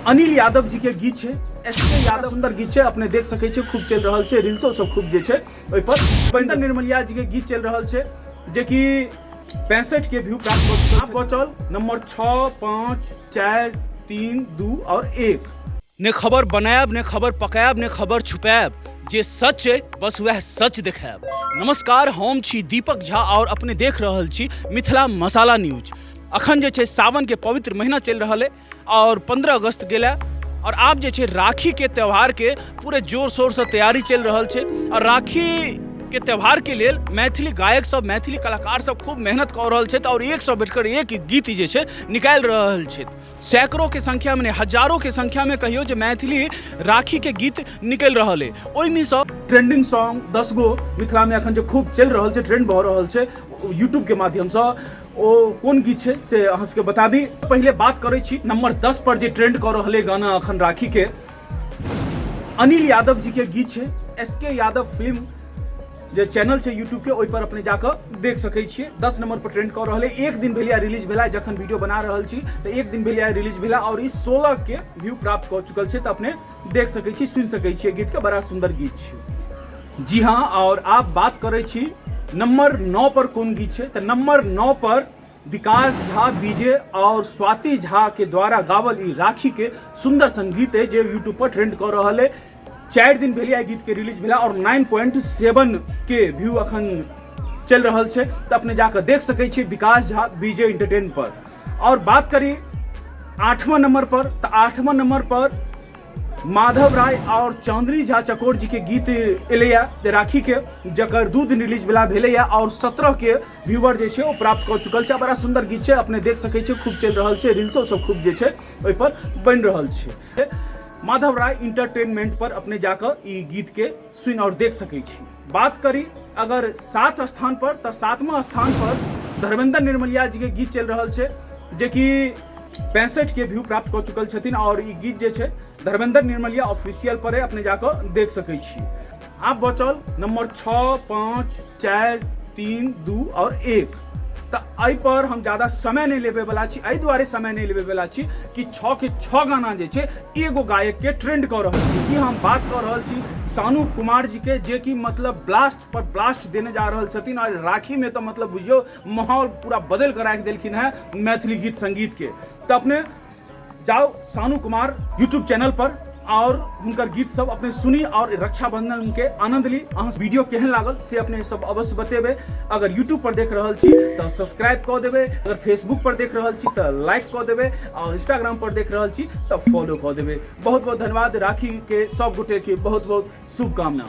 अनिल यादव जी के गीत छै, एस के यादव सुंदर गीत छै, अपने देख सकै छियै, खूब चलि रहल छै, रील्सो सब खूब जे छै ओहि पर। उपेंद्र निर्मलिया जी के गीत चलि रहल छै जेकि 65 के व्यू प्राप्त कऽ चुकल। बचल नंबर 6, 5, 4, 3, 2 और 1। ने खबर बनायब, ने खबर पकायब, ने खबर छुपायब, जे सच अइ बस वएह सच देखायब। नमस्कार, हम छी दीपक झा और अपने देख रहल छी मिथिला मसाला न्यूज। अखन जे छै सावन के पवित्र महीना चलि रहल अइ और 15 अगस्त गेल और आब जे छै राखी के त्यौहार के पूरे जोर शोर से तैयारी चलि रहल छै और राखी के त्यौहार के लेल मैथिली गायक सब, मैथिली कलाकार सब खूब मेहनत कऽ रहल छथि और एक सँ बढ़िकर एक गीत जे छै निकालि रहल छथि। सैकड़ों के संख्या में नहीं, हजारों के संख्या में कहियो जे मैथिली राखी के गीत निकलि रहल अइ। ओहिमे सँ ट्रेंडिंग सॉन्ग 10 गो मिथिला में अखन जे खूब चलि रहल छै, ट्रेंड भऽ रहल छै यूट्यूब के माध्यमसँ, ओ कोन गीत छै से अहाँ सबके बताबी। पहिले बात करै छी नंबर 10 पर जे ट्रेंड कऽ रहल अइ गाना अखन राखी के, अनिल यादव जी के गीत छै, एस के यादव फिल्म जे चैनल छै यूट्यूब के ओहि पर अपने जाकऽ देख सकै छियै। 10 नंबर पर ट्रेंड कऽ रहल अइ। एक दिन भेलै रिलीज भेला, जखन वीडियो बना रहल छी तऽ एक दिन भेलै रिलीज भेला और ई 16 के व्यू प्राप्त कऽ चुकल छै। तऽ अपने देख सकै छी, सुनि सकै छियै गीत के, बड़ा सुंदर गीत छै। जी हाँ, और आब बात करै छी नंबर 9 पर कोन गीत छै। तऽ नंबर 9 पर विकास झा बीजे और स्वाति झा के द्वारा गावल ई राखी के सुंदर संगीत है जे यूट्यूब पर ट्रेंड कऽ रहल है। 4 दिन भेलै गीत के रिलीज भेला और 9.7 के व्यू अखन चलि रहल छै। तऽ अपने जाकऽ देख सकै छी विकास झा बीजे एंटरटेन पर। और बात करी 8वां नंबर पर, तऽ 8वां नंबर पर माधव राय और चांदनी झा चकोर जी के गीत एलैया राखी के, जकर 2 दिन रिलीज भेला भेलैया और 17 के व्यूवर जे छै ओ प्राप्त कऽ चुकल छै। बड़ा सुंदर गीत छै, अपने देख सकै छियै, खूब चलि रहल छै, रील्सो सब खूब जे छै ओहि पर बनि रहल छै। माधव राय इंटरटेनमेंट पर अपने जाकऽ ई गीत के सुनि और देख सकै छी। बात करी अगर 7 स्थान पर, तऽ 7वां स्थान पर धर्मेंद्र निर्मलिया जी के गीत चलि रहल छै जेकि 65 के व्यू प्राप्त कऽ चुकल छथिन और ई गीत जे छै धर्मेंद्र निर्मलिया ऑफिशियल पर है, अपने जाकऽ देख सकै छी। आब बचल नंबर 6, 5, 4, 3, 2 और 1। तऽ एहि पर हम ज्यादा समय नहि लेबे वाला छी। एहि दुआरे समय नहि लेबे वाला छी कि 6 के 6 गाना जे छै एगो गायक के ट्रेंड कऽ रहल छी। जी हम बात कऽ रहल छी सानू कुमार जी के, जे कि मतलब ब्लास्ट पर ब्लास्ट देने जा रहल छथिन और राखी में तऽ मतलब बुझियौ माहौल पूरा बदलि कऽ राखि देलखिन हेँ मैथिली गीत संगीत के। तऽ अपने जाओ सानू कुमार यूट्यूब चैनल पर और हुनकर गीत सब अपने सुनी और रक्षाबंधन के आनंद ली। अहाँ वीडियो केहन लागल से अपने सब अवश्य बतेबे। अगर यूट्यूब पर देख रहल छी तऽ सब्सक्राइब कऽ देबै, अगर फेसबुक पर देख रहल छी तऽ लाइक कऽ देबै और इंस्टाग्राम पर देख रहल छी तऽ फॉलो कऽ देबै। बहुत बहुत धन्यवाद। राखी के सब गोटे के बहुत बहुत शुभकामना।